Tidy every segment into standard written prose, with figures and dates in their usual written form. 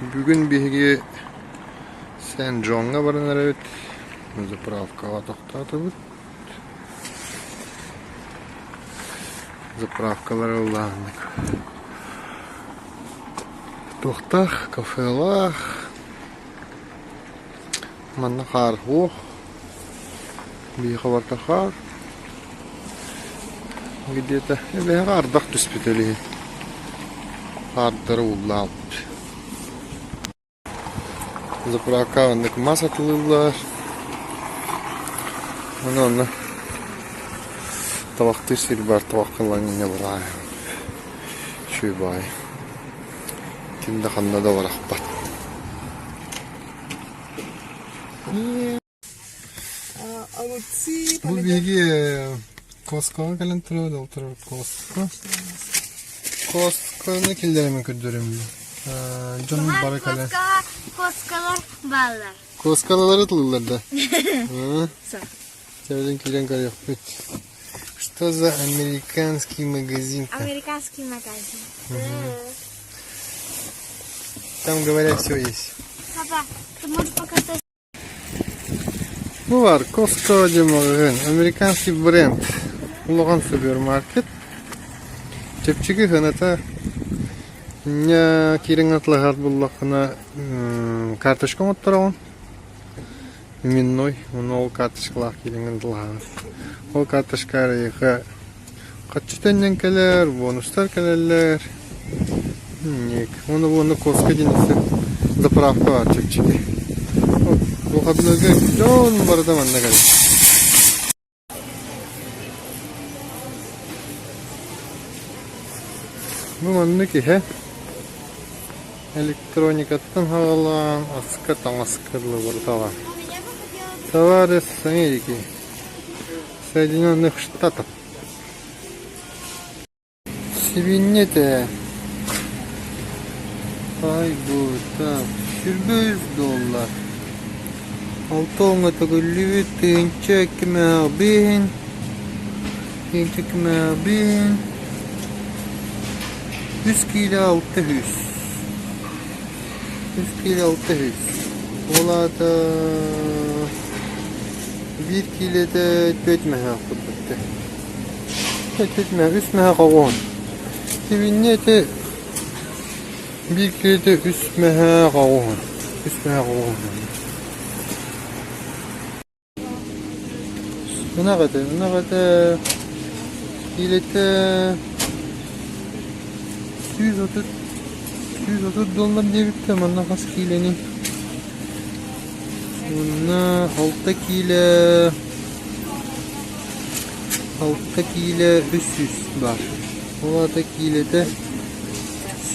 Бүгүн биһиги Сент-Джоҥҥа баран эрэбит. Заправкаҕа тохтоотубут. Заправкалары ыллааннык. Туохтаах, кафелаах. Манна хаар суох. Биһиэхэ барыта хаар. Где-то эбэһэҕэ ардах түспүт илиһин. Хаардары ууллаабыт. Заправка оннук мас атылыыллар. Ону онно табахтыыр сир баар табахха ылан инньэ бараайын. Үчүгэй баҕайы. Ким да ханна да барахпат. Огурцы, Бу помидоры. биһиги Costco'га кэлэн турабыт, ол турар Costco. Costco'ну киллэримин көрдөрөм. Дьон бары кэлэн. Костка, косткалар бааллар. Косткалары тылыллар да. Чэбэлин киирэн көрүөхпүт. Что за американский магазин? Американский магазин. Там, говорят, все есть. Папа, ты можешь показать? Бу бар Costco диэн маҕаһыын, американский бренд. Улахан супермаркет. Чэпчэки сыаната инньэ киирэн атылаһар буллаххына карточка оҥоттороҕун. Именной, уонна ол карточкалаах киирэҥҥин атылаһаҕын. Ол карточка эйиэхэ хаччы төннөн кэлэр, бонустар кэлэллэр. Инник. Уонна уонна Costco диэн өссө заправка баар чэпчэки. Выходнойга дьон барыта манна кэлэр. Бу маннык иһэ электроникаттан саҕалаан аска таҥаска дылы барыта баар. Товары с Америки, Соединенных Штатов. Сибиинньэ этэ Ай-бу, так, 105 доллар. Алта төгүллүбүт 1002 мөҕбин, 1002 мөҕбин, үс киилэ 600. Үс киилэ 600. Ол аата биир киилэтэ түөрт мөһөөх курдук Үс мэһэ хоҕуһун. Сибиинньэ ити биир киилэтэ үс мэһэ хоҕуһун. Үс мэһэ хоҕуһун. Ынах этэ, ынах этэ киилэтэ 130 130 доллар диэбиттэр манна хас киилэний? Манна алта киилэ Алта киилэ 300 баар. Ол аата киилэтэ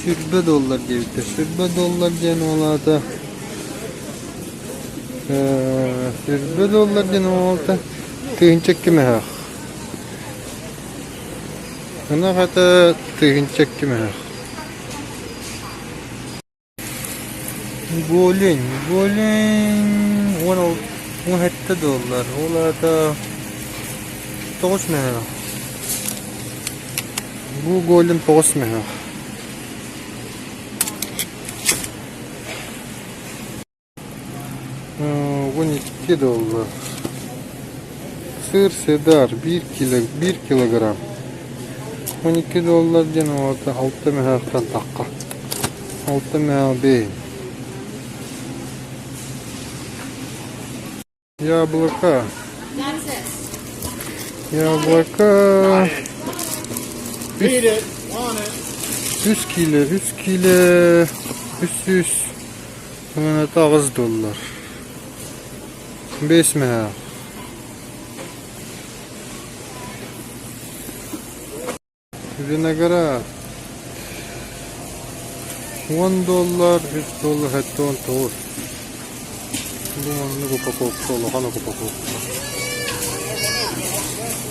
сүрбэ доллар диэбиттэр. Сүрбэ доллар диэн ол аата сүрбэ доллар диэн ол аата 1002 мөһөөх. Ынах этэ 1002 мөһөөх. Голень, голень 17 доллар, ол аата тоҕус мөһөөх. Бу голень тоҕус мөһөөх. 12 доллар. Сыр седар 1 килограмм. 12 доллар диэн ол аата алта мөһөөхтөн тахха. Алта мөһөөх бэйин. Яблоко. Яблоко. Үс киилэ, үс киилэ, 308 доллар. Бэс мөһөөх. Виноград 10 доллар, 3 доллар 79. Бу маннык упаковка, улахан упаковка.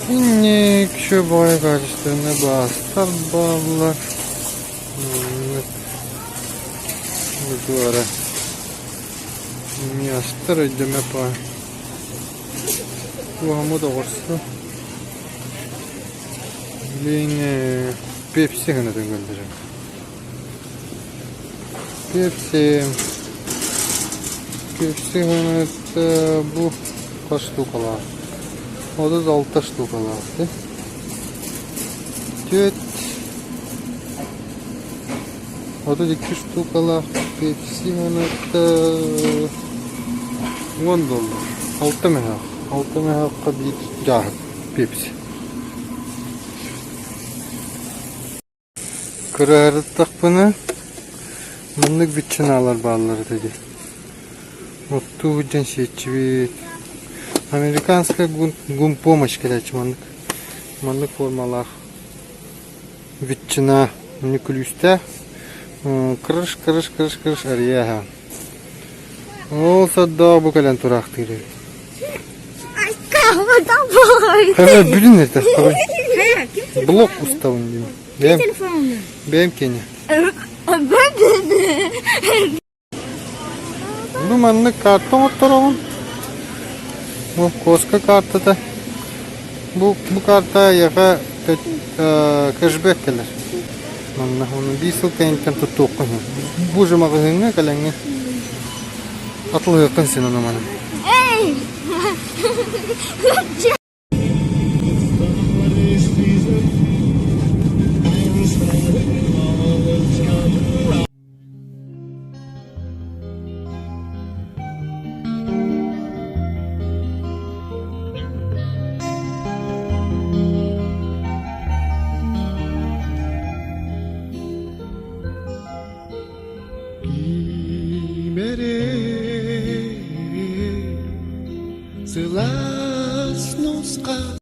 Инник үчүгэй качественный баастар бааллар. Маннык бутуора. Мястар өйдөмө па. Туһаммыт оҕурсу. Билигин Пепси гына төнгөллөр. Пепси. Пепси это бу хас штукалаах? 36 штукалаах дии. Түөрт 32 штукалаах Пепси это 10 доллар. Алта мөһөөх. Алта мөһөөххө биир дьааһык Пепси. Кыраһырыттахпына маннык ветчиналар бааллар этэ дии. Оттуу сылдьан сиэччибит. Американская гумпомощь кэлээччи маннык. Маннык формалаах ветчина күлүүстээх. Кырыш кырыш кырыш кырыш арыйа Ол сордоох бу кэлэн тураахтыыр эбит. Бүгүн эрдэххэ Блок уставын диим. Бэйэм бэйэм киэнэ. Бу маннык карта оҥоттороҕун. Бу Costco картата. Бу бу карта эйиэхэ кэшбэк кэлэр. Манна ону биир сыл кэнниттэн туттуоххун син. Бу же маҕаһыыҥҥа кэлэҥҥин атылыһыаххын син ону маны. Эй!